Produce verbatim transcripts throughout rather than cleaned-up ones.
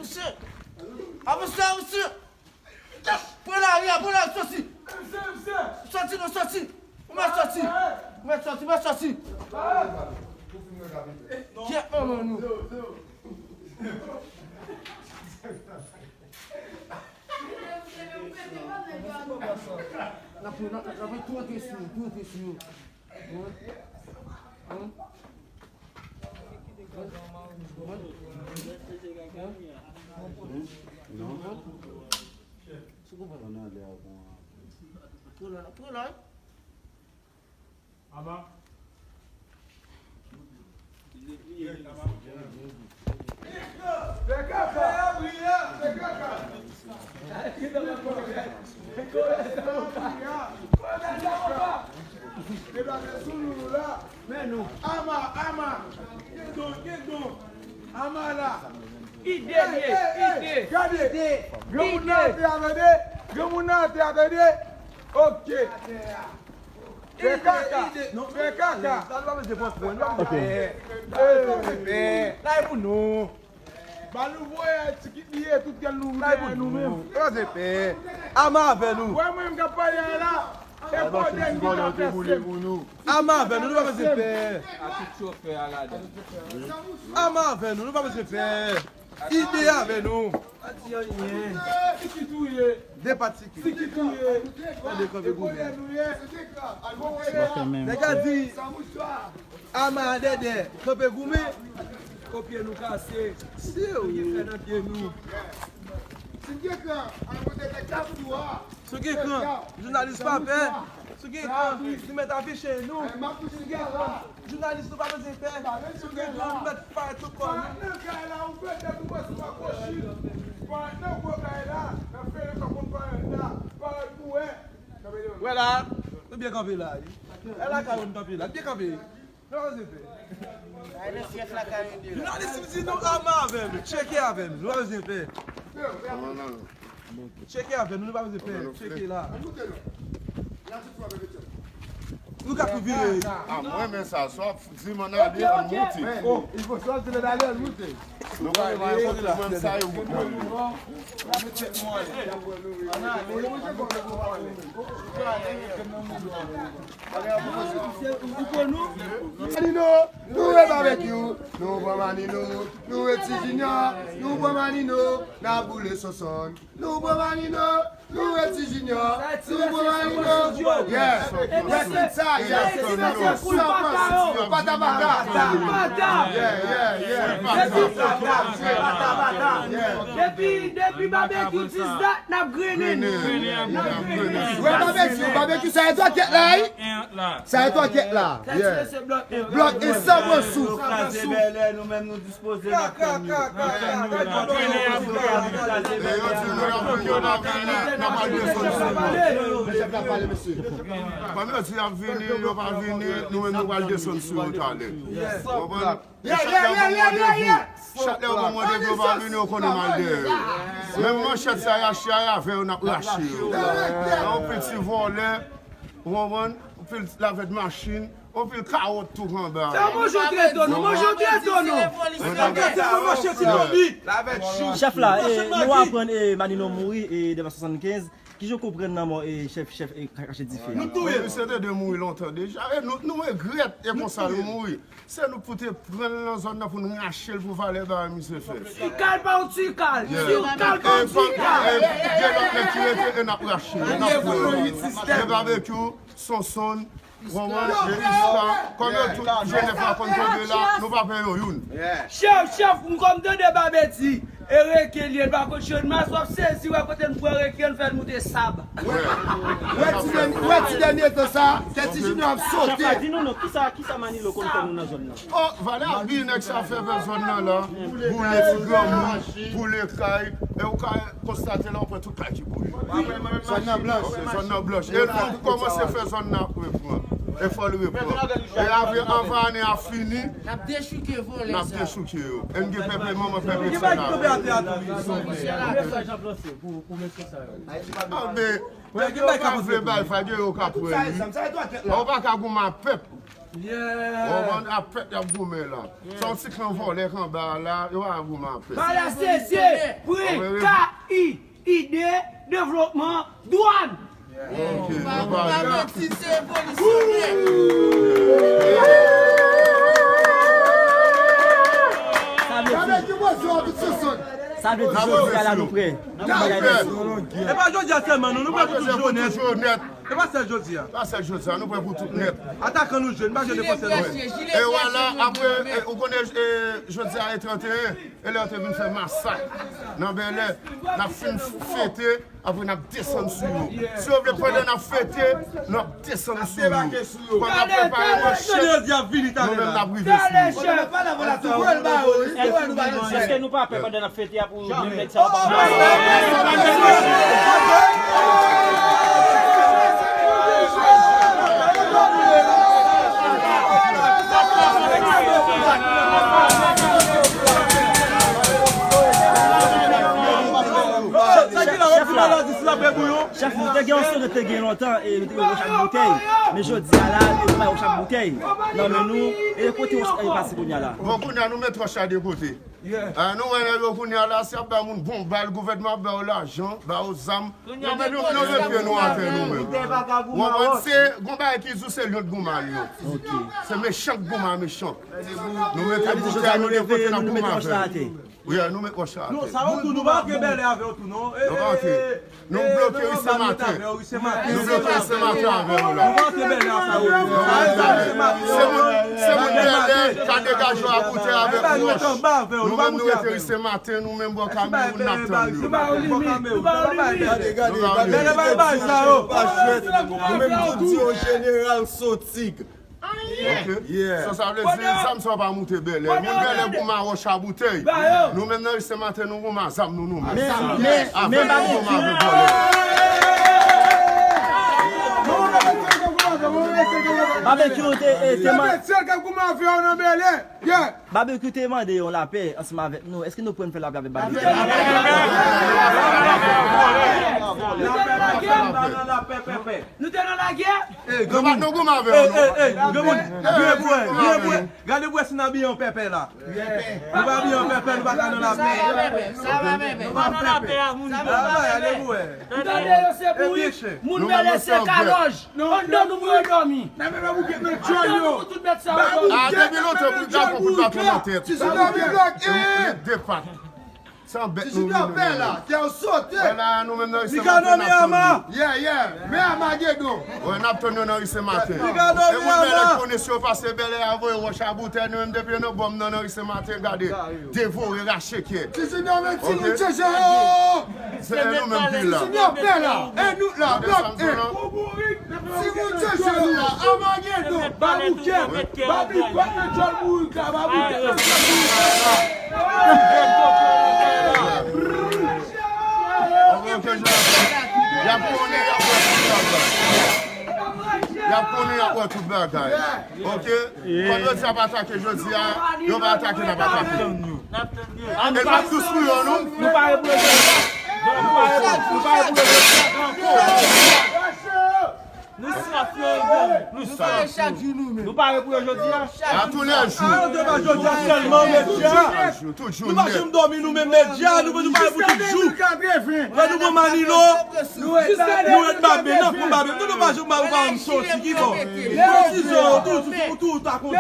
Mesye! Avanse la, mesye! Pran lari a, pran lari, sòti! Sòti non, sòti! Ou mèt sòti! Ou mèt sòti, ou mèt sòti! Kèt manman nou! N ap, n ap, n ap tou antre sou yo, tou antre sou yo. Hein? Hein? Non. Pran la, pran la. Ama. Fè kaka, fè kaka. Ama, ama. Gen don, gen don. Ama la. Ide li ye, ide. Gade. Granmoun nan atè a, tande. Granmoun nan atè a, tande. Ok. Fè kaka. Fè kaka. Sa nou pa bezwen pran pwen, nou pa bezwen pè. Nou pa bezwen pè. La e pou nou. Ba nou voye ti kit li ye, tout kèl nou dèyè nou menm. Nou pa bezwen pè. Ama avè nou. Wè mwen menm k ap pale a la. E pa w dènye ki ka fè sèm. Ama avè nou, nou pa bezwen pè. Ama avè nou, nou pa bezwen pè. Ide avè nou. Ti kit ou ye. De pati ki. Ti kit ou ye. Tande kanpe goumen. Nèg la di, ama a dèdè, kanpe goumen. Kopye nou kase. Si w fè nan pye nou. Si w gen kran, al pote tèt la sou a. Si w gen kran, jounalis pa pè. Si w gen kran, nou mèt afiche nou. Si w gen kran, jounalis nou pa bezwen pè. Si w gen kran, nou mèt parèt sou kò nou. Nan kay la, ou fè tèt ou pase pa kwochi. Parèt nan gwo kay la, nan fere sa konn parèt la. Parèt pou wè. Wè la, nou byen kanpe la, wi. E la kay ou n kanpe la, byen kanpe. Nou pa bezwen pè. Jounalis di nou ama avè nou, tcheke avè nou, nou pa bezwen pè. Tcheke avè nou, nou pa bezwen pè, tcheke la. Nou ka tou vire. A, mwen men sa, swa di m ann ale, ann moute. Nou pa gen kote mwen sa yo pou mwen. Manino, nou e Babekyou, nou pran Manino, nou e Ti Junior, nou pran Manino, n ap boule Sonsonn. Nou pran Manino, nou e Ti Junior, nou pran Manino. Yeah, yeah, se sa, yeah. Sa pase, pata pata. Yeah, yeah, yeah. Pata pata. Depi, depi Babekyou dis dat, n ap grennen. N ap grennen. Wè Babekyou, Babekyou, sa e twa kèt la, wi. Sa e twa kèt la. Yeah. Blòk e san pran sou. Kraze bèlè, nou menm nou dispoze n ap tann yo. N ap tann yo la. E yo di nou y ap vini, yo pa vini, n ap al desann sou yo. Kòm yo di y ap vini, yo pa vini, nou menm nou pral desann sou yo talè. Konprann? E chak lè yo ban m randevou, chak lè yo ban m randevou, yo pa vini, yo konnen m al dèyè yo. Menm manchèt sa y achte a, avè yo n ap rache yo. Anpil ti vòlè, ou konprann? Anpil lavèt machin, anpil kawòt tou anba. Sa manje w treto nou, manje w treto nou. Sa manje w treto nou. Chèf la, e, nou aprann, e, Manino mouri, e, devan swasannkenz. Kijan w konprann lanmò, e, chèf, chèf, e, Ka-, Kache Dife a? Nou touye l. Misye te dwe mouri lontan deja. E nou, nou regrèt, e konsa l mouri. Se nou pou te pran l nan zòn nan pou n rache l pou valè bagay misye fè. Tikal pa yon tikal. Yeah. Tikal pa yon tikal. E, e, gen lòt nèg ki rete e n ap rache yo, n ap pran yo. E Babekyou, Sonsonn, Ronron, e Iska, kòm yo tout Jenèf la konn tonbe la, nou pa pè yo youn. Chèf, chèf, m kòm tande Babe di, e reke l ye, l pa konn channmas, w ap sezi wè kote n pran reke, n fè l moute sab. Wè, wè ti dèn-, wè ti dènye tan sa, kè Ti Junior ap sote. Chèf la, di nou non, kisa, kisa Manilo konn fè nou nan zòn nan? Oh, valè abi nèg sa fè fè zòn nan la. Boule ti granmoun, boule kay. E ou ka konstate la, ou pran tout kay ki boule. Zòn nan blanch. Zòn nan blanch. E l fò l kòmanse fè zòn nan reprann. E fò l reprann. E apre, anvan ane a fini, n ap dechouke vòlè sa. N ap dechouke yo. E n gen pèp manman pèp sa la. Anben, nèg yo pa vle bay, fade yo ka pran li. Ou pa ka goumen ak pèp. Ou konprann? Apèt y ap goumen la. Se yon ti klan vòlè k anba a la, yo pa goumen apèt. Malè sesye, pre, ka, i, ide, devlopman, dwàn. Ok, nou pa vle. Sa vle di, sa vle di jodi a la nou prè. Nou prè. E pa jodi a sèlman, non, nou prè pou tout jounen. E pa sèl jodi a. Pa sèl jodi a, nou prè pou tout nèt. Atakan nou jwenn, pa jwenn defansè nou jwenn. E vwala, apre, e, ou konnen, e, jodi a e trannteyen, e lè yo te vin fè masak nan Bèlè, n ap fin fete, apre n ap desann sou yo. Si yo vle pandan n ap fete, n ap desann sou yo. Pandan n ap prepare manchèt, nou menm n ap rive sou yo. Èske nou pa pè pandan n ap fete a pou menm nèg sa yo pa. Chèf la, chèf, nou te gen yon seri te gen lontan, e nou te gen wòch ak boutèy. Men jodi a la, e nou bay wòch ak boutèy nan men nou, e kote wòch la pase kounye a la? Bon, kounye a nou met wòch la de kote. Ah, nou wè nèg yo kounye a la, si y ap ba moun bon bal, gouvènman ap ba yo lajan, ba yo zam. Nou met, nou, nou met pye nou atè nou menm. Ou konprann? Se, gon bagay ki di w se lyon t goumen a lyon. Se mechan k goumen a mechan. Nou mete boutèy nou de kote, n ap goumen avè yo. Wi, nou met wòch la atè. Non, sa yo tou, nou pa antre Bèlè avè yo tou, non. Nou pa antre. Nou bloke Ri Sen Maten. Nou bloke Ri Sen Maten avè yo la. Nou pa antre Bèlè avè yo tou. Se moun, se moun Bèlè ka degaje yo a boutèy avèk wòch. Nou menm nou rete Ri Sen Maten, nou menm bò Kamewoun n ap tann yo. Nou pa olimit, nou pa olimit. Bèlè pa bay sa yo. Nou menm nou di yo jeneral sotig. Ok. So sa vle di, zam sa yo pa moute Bèlè. Moun Bèlè goumen a wòch a boutèy. Nou menm nan Ri Sen Maten nou goumen a zam nou, nou menm. Men, men, men Babecue. Babecue te, e, te man- Babecue te mande yon lapè ansanm avèk nou. Èske nou prè n fè lapè avèk Babecue? Nou te nan lagè. Nou pa t nan goumen avè yo, non. Gade pou wè, gade pou wè, gade pou wè si n abiye an pèpè la. Nou pa abiye an pèpè, nou pa ka nan lapè. Nou pa nan lapè a moun. Gade pou wè. Tande yo se bouyik, moun Bèlè se kalòj. Anndan nou pou yo dòmi. Anndan nou pou tout bèt sa yo dòmi. Ah, depi lontan pou dakò pou baton nan tèt. Titi dòmi bloke. De pat. Se yon bèt nou vin nou menm. Wè la, nou menm nan Ri Sen Maten n ap tann yo. Yeah, yeah. Men Amagedon. Wè, n ap tann yo nan Ri Sen Maten. E moun Bèlè konnen si yo pase Bèlè a voye wòch a boutèy, nou menm depi nan bòm nan, nan Ri Sen Maten, gade. Devore, rache kè. Titi dòmi, ti moun tchèchè yo. Se nou menm ki la. Titi dòmi, pè la. E nou la, blòk en. Ti moun tchèchè yo la, Amagedon. Babouket, Babouket, nan djòl bourik la, Babouket, nan djòl bourik la. Y ap konnen, y ap wè tout bagay. Y ap konnen, y ap wè tout bagay. Ok? Kòm yo di y ap atake jodi a, yo va atake, n ap atake. E n p ap dous pou yo, non? Nou pare pou yo jodi a. Nou pare pou, nou pare pou yo jodi a. Nou saf yo, nou saf. Nou pare pou yo jodi a. A tou lè jou. Jodi a sèlman, medya. Tout jou, tout jou. Nou pa janm dòmi, nou menm medya, nou, nou pare pou tout jou. Lè nou pran Manilo, nou ret Babe, nan pran Babe. Nou, nou pa janm ba ou pa janm soti, ki bò? Ou ti zon, ou tou, ou tou, ou ta kondi.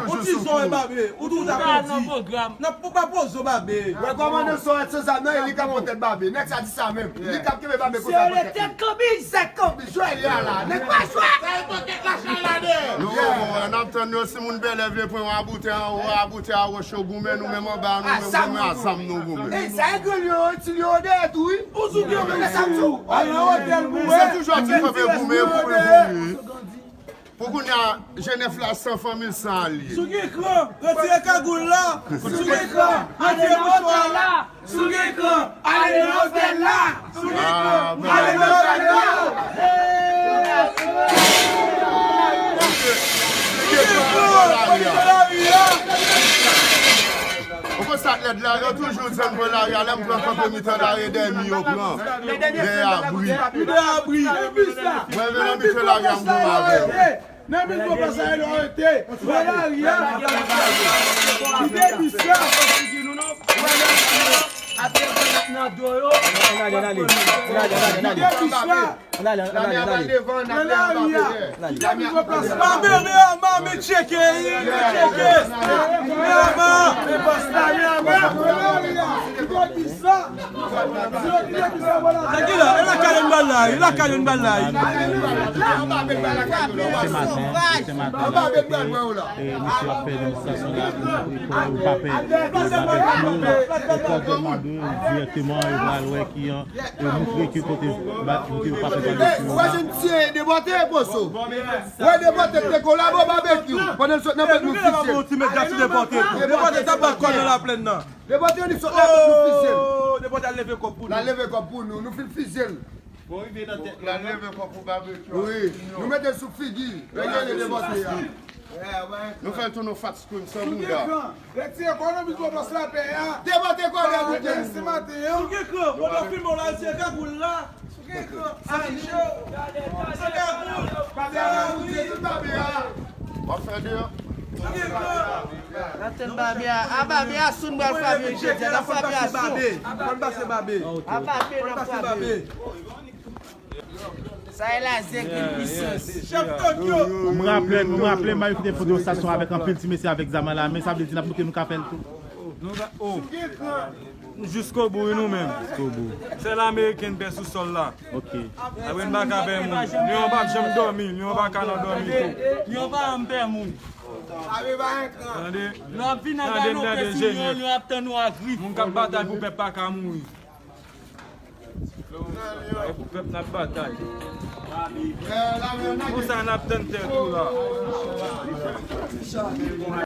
Ou ti zon, Babe, ou tou, ou ta kondi. Nan pou pa poze Babe. Wè kòmandan Sorèt san zam nan, e li k ap pran tèt Babe. Nèg sa di sa menm. Li k ap kenbe Babe konsa. Se le tèt kanbi, se kanbi. Jwè li a la. Nèg pa jwè. Sa e pran tèt la chalade. Nou, bon, n ap tann yo si moun Bèlè vle pran yon aboutè anwo, aboutè a wòch yo goumen, nou menm anba, nou menm goumen, a zam nou goumen. Ey, sa e grenn yo, ti yo dèyè tou, wi. Ou sou grenn yo, sa tou. Al nan otèl pou wè. Se toujou ap di kanpe goumen, goumen, goumen. Pou kounye a, Jenèf la san fanmi l san alye. Sou ki kran? Retire kagoul la. Sou ki kran? Retire mouchwa la. Sou ki kran? Ale nan otèl la. Sou ki kran? Ale nan otèl la. Sou ki kran? Retire lari a. Ou konn sa k lèd la, yo toujou di m pran lari a, lè m pran kanpe mitan lari, dèyè mi yo pran. Dèyè abri. Dèyè abri. Mwen vin nan mitan lari a, m goumen avè yo. Nan men gwo plas la, yo arete. Wè lari a. Kite bis la. Wè lari a. Ap devan nan do yo. Ann ale, ann ale. Ann ale, ann ale, ann ale. Kite bis la. Ann ale, ann ale, ann ale. Wè lari a. Kite bis la. Babe, men ama, men tcheke, men tcheke. Men ama, men pasta, men ama. Wè lari a. Kite bis la. Sa ki la? E lakay yo n pral la, e lakay yo n pral la. Se maten, se maten la, e, e, misye ap fè demonstrasyon la, e, e, pa pè, e, babekyou, e, kòdènado, dirèkteman, yo pral wè ki, e, e, montre ki kote, ba, kote yo pa fè babekyou. Ou wè jen ti debòte, poso. Ou wè debòte te kolabo babekyou. Pandan l sot nan pòt nou fizye. Ti met gati debòte. Debòte t ap bat kòl nan laplèn nan. Debòte li sot la, nou fizye l. Oh, debòte al leve kòb pou nou. L al leve kòb pou nou, nou fin fizye l. Bon, rive nan tèt la, leve kòb pou babekyou. Wi, nou mete l sou figi. Lè gen debòte a. Nou fè l tounen fat screen san bouda. Retire kò nan mikwo plas lapè a. Debòte kò nan bouda. Se maten an. Sou ki kran? Bon, nou filme w la, se kagoul la. Sou ki kran? Sa ki cho. Se kagoul. Sa ki cho. W ap fè deyò. Sou ki kran? Gade tèt babe a. A babe a sou n pral frape jodi a. N ap frape a sou. Konn pase babe. A babe n ap frape. Sa e la zen ki pwisans. Chèf Tokyo. M raple, m raple, m ap kite foto sa sou avèk anpil ti mesye avèk zam nan la, men sa vle di n ap montre nou ka fè l tou. Nou ka, oh. Jiskobou, wi, nou menm. Jiskobou. Sèl ameriken pè sou sòl la. Ok. Apre n pa ka pè moun. Lyon pa janm dòmi, lyon pa ka nan dòmi tou. Lyon pa janm pè moun. Tande? Nou ap vin ak galon pèsi lyon, lyon ap tann nou ak ri. Moun k ap batay pou pèp pa ka mouri. E pou pèp n ap batay. Pou sa n ap tann tèt ou la.